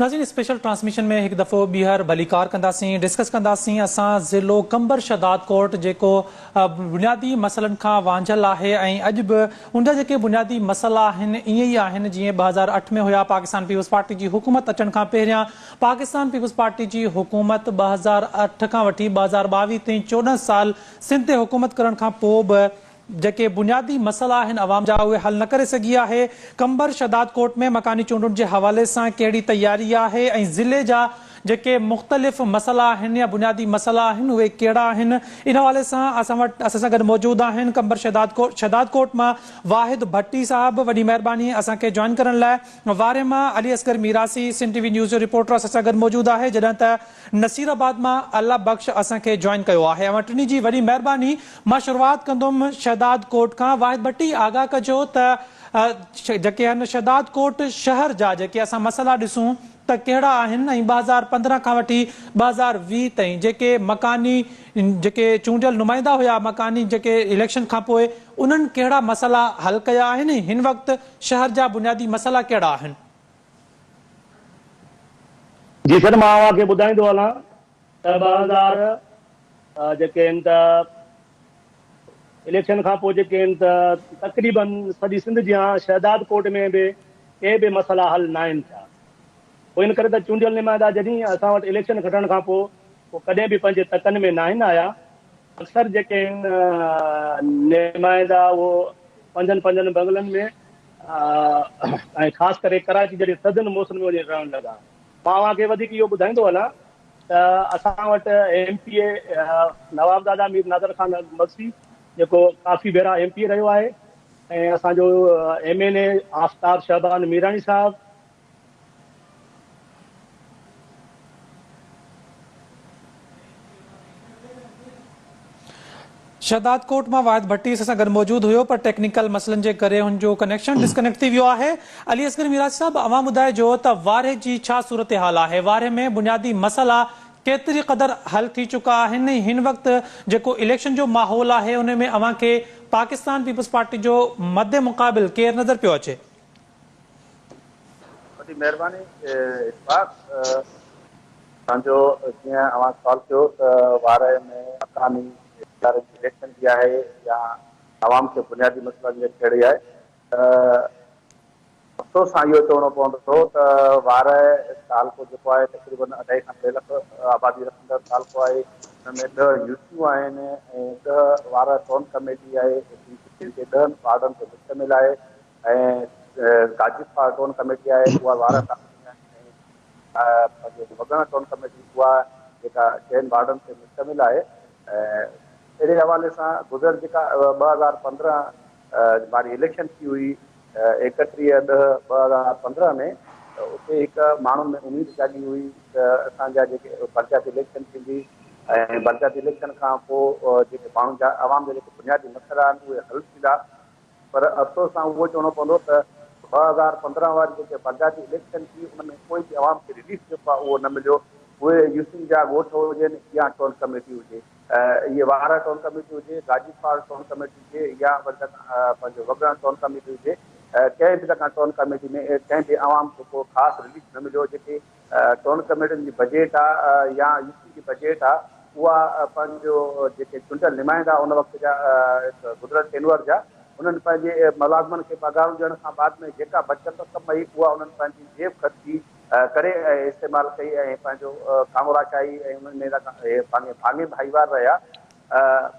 ناظرين special transmission ۾ هڪ دفعو ٻيهر ڀليڪار ڪنداسين ڊسڪس ڪنداسين اسان ضلعو قمبر شهداد ڪوٽ جيڪو بنيادي مسئلن کان وانجهيل آهي ۽ اڄ به ان جا جيڪي بنيادي مسئلا آهن ائين ئي آهن جيئن 2008 ۾ هيا پاڪستان پيپلز پارٽي جي حڪومت اچڻ کان پهريان پاڪستان پيپلز پارٽي جي حڪومت 2008 کان وٺي 2022 تائين 14 سال سنڌ تي حڪومت ڪرڻ کان پوء به جيڪي بنيادي مسئلا آهن عوام جا اهي حل نه ڪري سگهي آهي، قمبر شهدادڪوٽ ۾ مڪاني چونڊن جي حوالي سان ڪهڙي تياري آهي ۽ ضلعي جا جيڪي مختلف مسئلا آهن يا بنيادي مسئلا آهن اهي ڪهڙا آهن ان حوالي سان اسان وٽ اسان سان گڏ موجود آهن قمبر شهدادڪوٽ مان واحد ڀٽي صاحب وڏي مهرباني اسان کي جوائن ڪرڻ لاء وارهه مان Ali Asghar Mirasi Sindh T V news جو رپورٽر اسان سان گڏ موجود آهي جڏهن ته نصير آباد مان الله بخش اسان کي جوائن ڪيو آهي اوهان ٽنهي جي وڏي مهرباني مان شروعات ڪندم شهداد ڪوٽ کان واحد ڀٽي آگاهه ڪجو ته جيڪي آهن شهداد ڪوٽ شهر جا جيڪي اسان مسئلا ڏسون ته ڪهڙا آهن ۽ 2015 کان وٺي 2020 تائين جيڪي مڪاني جيڪي چونڊيل نمائندا هيا مڪاني جيڪي اليڪشن کان پوء انهن ڪهڙا مسئلا حل ڪيا آهن ۽ هن وقت شهر جا بنيادي مسئلا ڪهڙا آهن. جي سر مان اوهان کي ٻڌائيندو هلان ته 2000 جيڪي آهن ته اليڪشن کان پوء جيڪي آهن ته تقريبن سڄي سنڌ جيان شهداد ڪوٽ ۾ به ڪي به مسئلا حل ناهن ٿيا پوء ان ڪري ته چونڊيل نمائندا جڏهن اسان وٽ اليڪشن کٽڻ کان پوء ڪڏهن به پنهنجي تڪن ۾ ناهن آيا اڪثر جيڪي آهن نمائندا اهو پنهنجن پنهنجن بنگلن ۾ ۽ خاص ڪري ڪراچي جهڙي ٿڌن موسم ۾ وڃي رهڻ لڳا. مان اوهان کي وڌيڪ اهو ٻڌائيندو هلان ته اسان وٽ ايم پي اي نوابزاده مير نادر خان مگسي جيڪو ڪافي ڀيرا ايم پي اي رهيو آهي ۽ اسان جو M N A Aftab Shaban Mirani صاحب، شهدادڪوٽ مان واحد ڀٽي اسان سان گڏ موجود هيو پر ٽيڪنيڪل مسئلن جي ڪري هن جو ڪنيڪشن ڊسڪنيڪٽ ٿي ويو آهي. علي اصغر ميراثي صاحب اوهان ٻڌائجو ته وارهه جي ڇا صورتحال آهي وارهه ۾ بنيادي مسئلا ڪيتري قدر حل ٿي چڪا آهن ۽ هن وقت جيڪو اليڪشن جو ماحول آهي ان ۾ اوهان کي پاڪستان پيپلز پارٽي جو مد مقابل ڪير نظر پيو اچي؟ وڏي مهرباني اشفاق توهان جو جيئن اوهان سوال ڪيو ته وارهه ۾ مڪاني ادارن جي اليڪشن به آهي يا عوام کي بنيادي مسئلن جي ڪهڙي آهي ته افسوس سان اهو چوڻو پوندو ته وارهه تعلقو جيڪو آهي تقريبن اڍائي کان ٽي لک آبادي رکندڙ تعلقو آهي ان ۾ ڏهه يوسيون آهن ۽ ڏهه وارهه ٽائون ڪميٽي آهي جيڪي ڏهن وارڊن تي مشتمل آهي ۽ گاجي پار ٽون ڪميٽي آهي اها وارهه تعلقي ۾ آهي ۽ پنهنجو وڳڻ ٽون ڪميٽي اها جيڪا چئن وارڊن تي مشتمل آهي ۽ اهڙي حوالي سان گذريل جيڪا 2015 واري اليڪشن ٿي هئي 31 ڏهه 2015 ۾ ته اتي هڪ ماڻهن ۾ اميد جاڳي هئي ته اسان جا جيڪي بلدياتي اليڪشن ٿيندي ۽ بلدياتي اليڪشن کان پوء جيڪي ماڻهن جا عوام جا جيڪي بنيادي مسئلا آهن اهي حل ٿيندا پر افسوس سان اهو چوڻو پوندو ته 2015 واري جيڪي بلدياتي اليڪشن ٿي ان ۾ ڪوئي به عوام کي رليف جيڪو آهي اهو نه مليو اهي يوسين جا ڳوٺ هجن يا ٽون ڪميٽي هجي اهي وارهه ٽون ڪميٽي هجي گاجي پار ٽون ڪميٽي هجي يا وري پنهنجو وڳڻ ٽون ڪميٽي هجي ڪنهن به تڪان ٽون ڪميٽي ۾ ڪنهن به عوام کي ڪو خاص رليف نه مليو جيڪي ٽون ڪميٽين جي بجيٽ آ يا يو سي جي بجيٽ آ اها پنهنجو جيڪي چونڊيل نمائندا ان وقت جا گذريل ٽينوئر جا انهن پنهنجي ملازمن کي پگهارون ڏيڻ کان بعد ۾ جيڪا بچيل رقم هئي اها انهن پنهنجي جيب خرچي ڪري ۽ استعمال ڪئي ۽ پنهنجو ڪاموراشاهي ۽ انهن ۾ ڀاڱي ڀاڱي ڀائيوار رهيا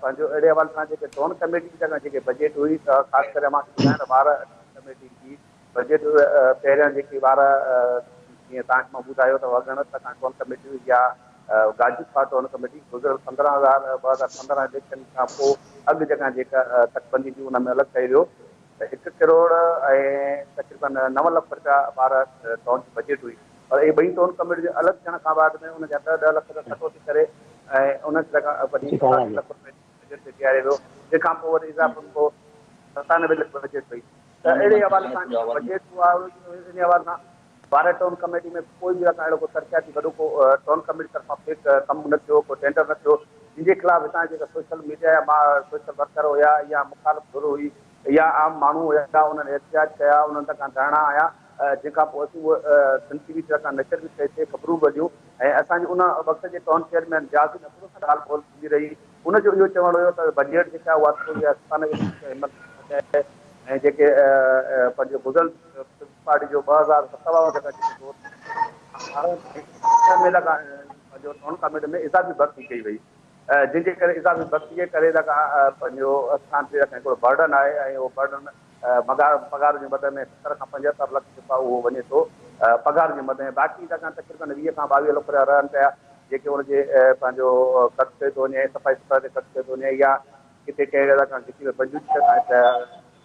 پنهنجو اهڙي حوالي سان جيڪي ٽون ڪميٽي جي جيڪي بجيٽ هئي ته خاص ڪري اوهان کي ٻڌايان ته وارهه ڪميٽي جي بجيٽ پهريان جيڪي وارا جيئن توهان کي مان ٻڌايو ته وڳڻ تڪان ٽون ڪميٽي هئي يا گاجي کان ٽون ڪميٽي گذريل پندرهن هزار 2015 اليڪشن کان پوء اڳ جيڪا جيڪا تڪبندي ٿي ان ۾ الڳ ڪيو ويو ته هڪ ڪروڙ ۽ تقريبن 9 لک رپيا وارا ٽون جي بجيٽ هئي پر اهي ٻئي ٽون ڪميٽي جي الڳ ٿيڻ کان بعد ۾ ان جا ڏهه ڏهه لک رپيا ڪٽوتي ڪري ۽ ان وڃي 87 لک رپيا بجيٽ تي بيهاريو ويو تنهن کان پوء وري اضافو ٿيو 97 لک بجيٽ وئي ته اهڙي حوالي سان جيڪو بجيٽ آهي انهي حوالي سان وارهه ٽائون ڪميٽي ۾ ڪوئي به اهڙو ڪو ترقياتي وڏو ڪو ٽائون ڪميٽي طرفان ڪو ڪم نه ٿيو ڪو ٽينڊر نه ٿيو جن جي خلاف هتان جيڪا سوشل ميڊيا يا سوشل ورڪر هيا يا مخالف ڌر هئي يا عام ماڻهو هيا انهن احتجاج ڪيا انهن تکان ڌرڻا هنيا جنهن کان پوء اسين اهو سنڌ ٽي وي تي کان نشر به ڪئي سي خبرون به هليون ۽ اسان جي ان وقت جي ٽائون چيئرمين رياض الدين ابڙو سان ڳالهه ٻولهه ٿيندي رهي ان جو اهو چوڻ هيو ته بجيٽ جيڪا آهي اها ٿوري ستانوي لک رپيا هن مهل ۽ جيڪي پنهنجو گذريل پيپلز پارٽي جو 2007 وارو جيڪا جيڪو دور 12 ۾ لڳا پنهنجو ٽائون ڪاميٽي ۾ اضافي ڀرتي ڪئي وئي جنهن جي ڪري اضافي ڀرتي جي ڪري لڳا پنهنجو اسان تي هڪڙو برڊن آهي ۽ اهو برڊن مگار پگهار جي مد ۾ 70 کان 75 لک رپيا اهو وڃي ٿو پگهار جي مد ۾ باقي لڳا تقريبن 20 کان 22 لک رپيا رهن پيا جيڪي ان جي پنهنجو خرچ ٿئي ٿو وڃي صفائي سٿرائي تي خرچ ٿئي ٿو وڃي يا ڪٿي ڪنهن جڳهه کان گهٽي ۾ پنجويهه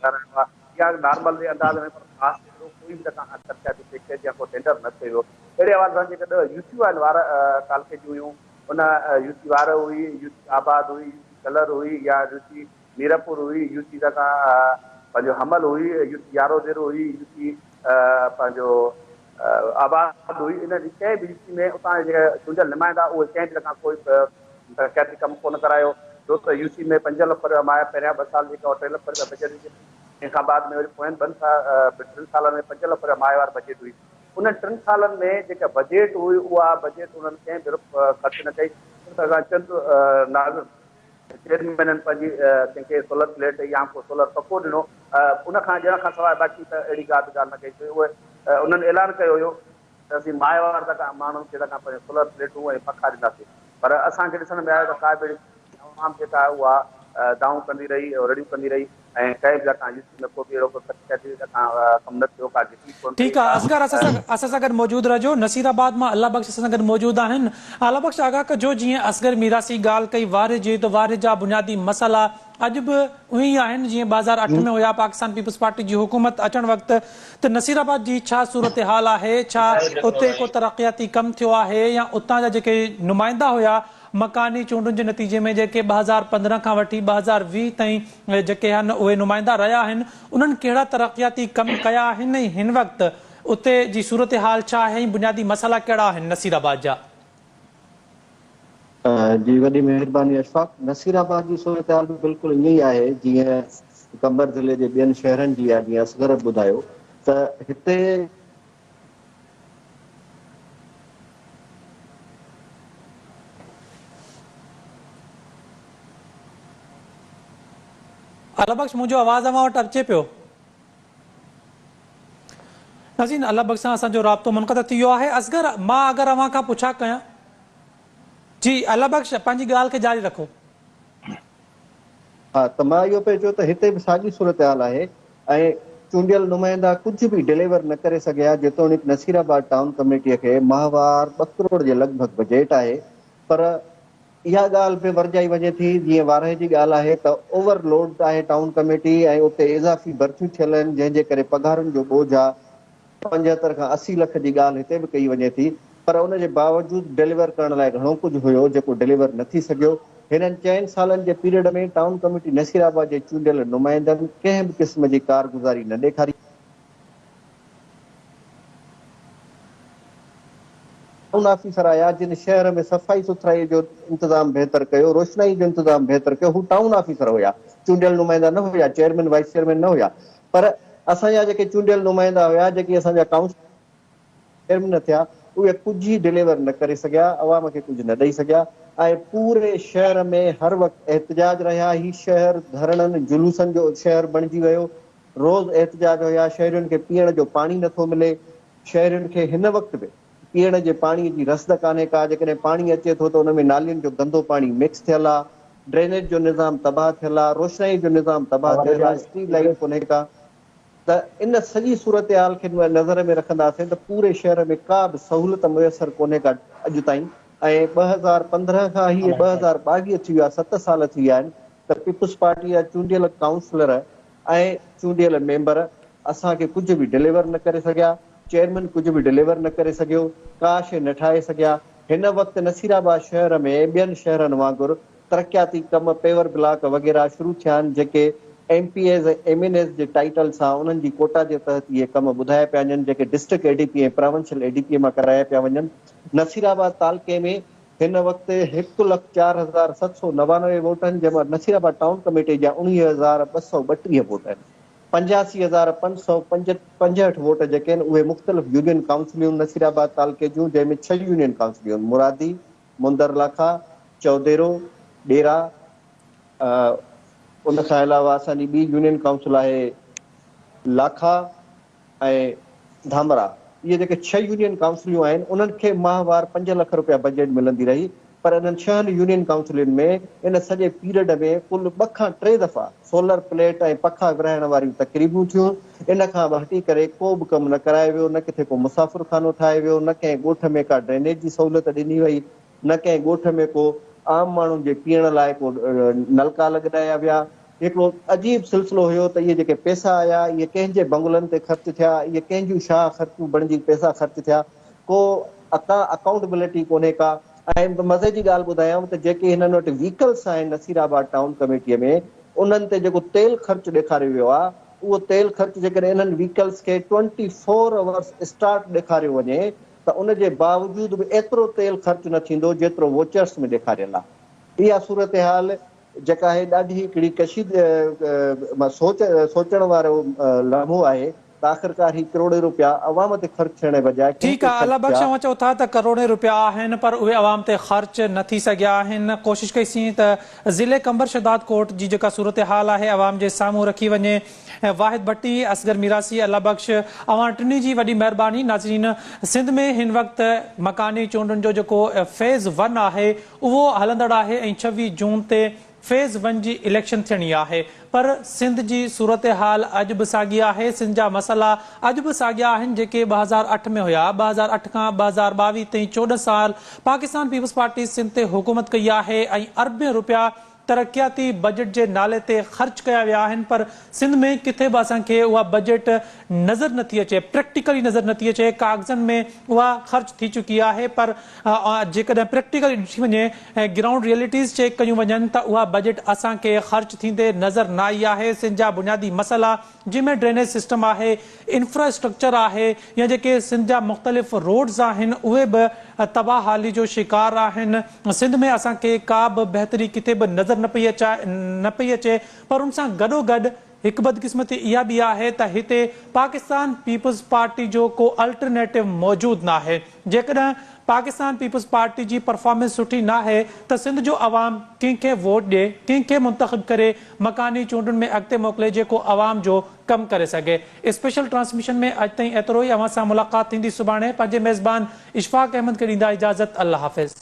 ٺهرايو آهي يا نارمل جي انداز ۾ پر خاص اهڙو ڪوئي به تکان ترقياتي پيڪيج يا ڪو ٽينڊر نه ٿيو ويو. اهڙي حوالي سان جيڪي 10 يو سيون آهن وارهه تعلقي جون هيون ان يو سي وارهه هئي، يو سي آباد هئي، يو سي ڪلر هئي يا يو سي ميرپور هئي، يو سي تکان پنهنجو حمل هئي، يو سي ياروديرو هئي، يو سي پنهنجو آباد هئي ان جي ڪنهن به حصي ۾ اتان جا جيڪي چونڊيل نمائندا اهي ڪنهن به رقم ڪوئي ترقياتي ڪم ڪونه ڪرايو ڇو ته يو سي ۾ 5 لک رپيا ماهه پهريان ٻه سال جيڪا 3 لک رپيا بجيٽ هئي تنهن کان بعد ۾ وري پوين ٻن ٽن سالن ۾ 5 لک رپيا ماهوار بجيٽ هئي انهن ٽن سالن ۾ جيڪا بجيٽ هئي اها بجيٽ انهن ڪنهن به خرچ نه ڪئي صرف اسان چند ناظم چيئرمينن پنهنجي ڪنهن کي سولر پليٽ يا ڪو سولر پکو ڏنو ان کان ڏيڻ کان سواء باقي ته اهڙي ڪا به ڳالهه نه ڪئي ڇو اهي انهن اعلان ڪيو هيو ته اسين ماهوار تڪ ماڻهن کي تڪ پنهنجو سولر پليٽون ۽ پکا ڏينداسين پر اسان کي ڏسڻ ۾ آيو ته ڪا به اهڙي عوام جيڪا آهي اها دانهون ڪندي رهي رڙيون ڪندي رهي ۽ ڪنهن به تڪ يو سي ۾ ڪو به اهڙو ڪو ترقياتي تڪ ڪم نه ٿيو ڪا گهٽي ڪونه ٺيڪ ٺهي آ ڪا اصغر اسان سان گڏ موجود رهجو نصير آباد مان الله بخش اسان سان گڏ موجود آهن الله بخش آگاهه ڪجو جيئن اصغر ميراسي ڳالهه ڪئي وارهه جي ته وارهه جا بنيادي مسئلا اڄ به اهي ئي آهن جيئن 2008 ۾ هيا پاڪستان پيپلز پارٽي جي حڪومت اچڻ وقت ته نصير آباد جي ڇا صورتحال آهي ڇا اتي ڪو ترقياتي ڪم ٿيو آهي يا اتان جا جيڪي نمائندا هيا مڪاني چونڊن جي نتيجي ۾ جيڪي 2015 کان وٺي 2020 تائين جيڪي آهن اهي نمائندا رهيا آهن انهن ڪهڙا ترقياتي ڪم ڪيا آهن ۽ هن وقت اتي جي صورتحال ڇا آهي ۽ بنيادي مسئلا ڪهڙا آهن نصير آباد جا؟ جي وڏي مهرباني اشفاق. نصير آباد جي صورتحال به بلڪل ائين ئي آهي جيئن قمبر ضلعي جي ٻين شهرن جي آهي جيئن اصغر به ٻڌايو ته هتي الله بخش منهنجو آواز اوهان وٽ اچي پيو؟ ناظرين الله بخش سان اسان جو رابطو منقطع ٿي ويو آهي اصغر مان اگر اوهان کان پڇا ڪيان جي الله بخش پنهنجي ڳالهه کي جاري رکو. ها ته مان اهو پئي چيو ته هتي به ساڳي صورتحال آهي ۽ چونڊيل نمائندا ڪجهه به ڊليور نه ڪري سگهيا جيتوڻيڪ نصير آباد ٽائون ڪميٽي کي ماهوار ٻه ڪروڙ جي لڳ ڀڳ بجيٽ آهي پر اها ڳالهه به ورجائي وڃي ٿي جيئن وارهه جي ڳالهه آهي ته اوور لوڊ آهي ٽائون ڪميٽي ۽ اتي اضافي ڀرتيون ٿيل آهن جنهن جي ڪري پگهارن جو ٻوجهه آهي 75 کان 80 لک جي ڳالهه هتي به ڪئي وڃي ٿي پر ان جي باوجود ڊليور ڪرڻ لاء گهڻو ڪجهه هيو جيڪو ڊليور نه ٿي سگهيو. هنن چئن سالن جي پيريڊ ۾ ٽائون ڪميٽي نصير آباد جي چونڊيل نمائندن ڪنهن به قسم جي ڪارگذاري نه ڏيکاري. ٽائون آفيسر آيا جن شهر ۾ صفائي سٿرائي جو انتظام بهتر ڪيو، روشنائي جو انتظام بهتر ڪيو، هو ٽائون آفيسر هيا، چونڊيل نمائندا نه هيا، چيئرمين وائيس چيئرمين نه هيا پر اسان جا جيڪي چونڊيل نمائندا هيا، جيڪي اسان جا ڪائونسلر چيئرمين ٿيا، اهي ڪجهه ئي ڊليور نه ڪري سگهيا، عوام کي ڪجهه نه ڏئي سگهيا ۽ پوري شهر ۾ هر وقت احتجاج رهيا، هي شهر ڌرڻن، جلوسن جو شهر بڻجي ويو، روز احتجاج هيا، شهرين کي پيئڻ جو پاڻي نه ٿو ملي، شهرين کي هن وقت به پيئڻ جي پاڻي جي رسد ڪانهي ڪا، جيڪڏهن پاڻي اچي ٿو ته ان ۾ نالين جو گندو پاڻي مڪس ٿيل آ، ڊرينيج جو نظام تباهه ٿيل آ، روشنائي جو نظام تباهه ٿيل آ، اسٽريٽ لائيٽ ڪونهي ڪا، ته ان سڄي صورتحال کي نظر ۾ رکنداسين ته پوري شهر ۾ ڪا به سهولت ميسر ڪونهي ڪا اڄ تائين ۽ 2015 کان هي 2022 ٿي ويا ست سال ٿي ويا آهن ته پيپلز پارٽي جا چونڊيل ڪائونسلر ۽ چونڊيل ميمبر اسان کي ڪجهه به ڊليور نه ڪري سگهيا، چيئرمين ڪجهه به ڊليور نه ڪري سگهيو، ڪا شيء نه ٺاهي سگهيا، هن وقت نصيرآباد شهر ۾ ٻين شهرن وانگر ترقياتي ڪم پيور بلاڪ وغيره شروع ٿيا آهن جيڪي M P As ۽ M N As جي ٽائيٽل سان انهن جي ڪوٽا جي تحت اهي ڪم ٻڌايا پيا وڃن جيڪي district A D P ۽ provincial A D P مان ڪرايا پيا وڃن نصيرآباد تعلقي ۾ هن وقت 1,04,799 ووٽ آهن جنهن مان نصيرآباد ٽائون ڪميٽي جا 19,232 ووٽ آهن. 85565 ووٽ جيڪي آهن اهي مختلف يونين ڪائونسليون نصيرآباد تعلقي جون جنهن ۾ ڇهه يونين ڪائونسليون مرادي، مندر لاکا، چوديرو، ڏيرا، ان کان علاوه اسان جي ٻي يونين ڪائونسل آهي لاکا ۽ ڌامرا اهي جيڪي ڇهه يونين ڪائونسليون آهن انهن کي ماهوار پنج لک روپيا بجيٽ ملندي رهي پر انهن ڇهن يونين ڪائونسلين ۾ ان سڄي پيريڊ ۾ ڪل ٻه کان ٽي دفعا سولر پليٽ ۽ پکا ورهائڻ واريون تقريبون ٿيون ان کان به هٽي ڪري ڪو به ڪم نه ڪرايو ويو نه ڪٿي ڪو مسافر خانو ٺاهيو ويو نه ڪنهن ڳوٺ ۾ ڪا ڊرينيج جي سهولت ڏني وئي نه ڪنهن ڳوٺ ۾ ڪو عام ماڻهن جي پيئڻ لاء ڪو نلڪا لڳرايا ويا. هڪڙو عجيب سلسلو هيو ته اهي جيڪي پئسا آيا اهي ڪنهن جي بنگلن تي خرچ ٿيا، اهي ڪنهن جون شاهه خرچون بڻجي پئسا خرچ ٿيا، ڪو اڪا اڪائونٽبلٽي ڪونهي ڪا. ۽ مزي جي ڳالهه ٻڌايانو ته جيڪي هنن وٽ ويڪلس آهن نصير آباد ٽائون ڪميٽيء ۾ انهن تي جيڪو تيل خرچ ڏيکاريو ويو آهي اهو تيل خرچ جيڪڏهن انهن ويڪلس کي ٽوئنٽي فور اورس اسٽارٽ ڏيکاريو وڃي ته ان جي باوجود به ايترو تيل خرچ نه ٿيندو جيترو ووچرس ۾ ڏيکاريل آهي. اها صورتحال جيڪا آهي ڏاڍي هڪڙي ڪشيد سوچ سوچڻ وارو لمحو آهي ته آخرڪار هي ڪروڙين روپيا عوام تي خرچ ٿيڻ بجاء ڪنهن ٺيڪ تي آهي خرچ الله بخش ٿيا. اوهان چئو ٿا ته ڪروڙين روپيا آهن پر اهي عوام تي خرچ نه ٿي سگهيا آهن ڪوشش ڪئي سين ته ضلعي قمبر شهداد ڪوٽ جي جيڪا صورتحال آهي عوام جي سامهون رکي وڃي واحد ڀٽي، اصغر ميراسي، الله بخش اوهان ٽنهي جي وڏي مهرباني ناظرين سنڌ ۾ هن وقت مڪاني چونڊن جو جيڪو فيز ون آهي اهو هلندڙ آهي ۽ 26 جون تي فيز ون جي اليڪشن ٿيڻي آهي پر سنڌ جي صورتحال اڄ به ساڳي آهي سنڌ جا مسئلا اڄ به ساڳيا آهن جيڪي 2008 ۾ هيا 2008 کان 2022 تائين 14 سال پاڪستان پيپلز پارٽي سنڌ تي حڪومت ڪئي آهي ۽ اربين روپيا ترقياتي بجيٽ جي نالي تي خرچ ڪيا ويا آهن پر سنڌ ۾ ڪٿي به اسان کي اها بجيٽ نظر نٿي اچي پريڪٽيڪلي نظر نٿي اچي ڪاغذن ۾ اها خرچ ٿي چڪي آهي پر جيڪڏهن پريڪٽيڪلي ڏٺي وڃي ۽ گرائونڊ ريئلٽيز چيڪ ڪيون وڃن ته اها بجيٽ اسان کي خرچ ٿيندي نظر نه آئي آهي سنڌ جا بنيادي مسئلا جنهن ۾ ڊرينيج سسٽم آهي، انفرا اسٽرڪچر آهي يا جيڪي سنڌ جا مختلف روڊز آهن اهي به تباهه حالي جو شڪار آهن، سنڌ ۾ اسان کي ڪا به بهتري ڪٿي به نظر نه پئي نه پئي اچي پر ان سان گڏوگڏ هڪ بدقسمتي اها به آهي ته هتي پاڪستان پيپلز پارٽي جو ڪو الٽرنيٽو موجود ناهي، جيڪڏهن پاڪستان پيپلز پارٽي جي پرفارمنس سٺي ناهي ته سنڌ جو عوام ڪنهن کي ووٽ ڏئي، ڪنهن کي منتخب ڪري مڪاني چونڊن ۾ اڳتي موڪلي جيڪو عوام جو ڪم ڪري سگهي. اسپيشل ٽرانسميشن ۾ اڄ تائين ايترو ئي اوهان سان ملاقات ٿيندي سڀاڻي پنهنجي ميزبان اشفاق احمد کي ڏيندا اجازت الله حافظ.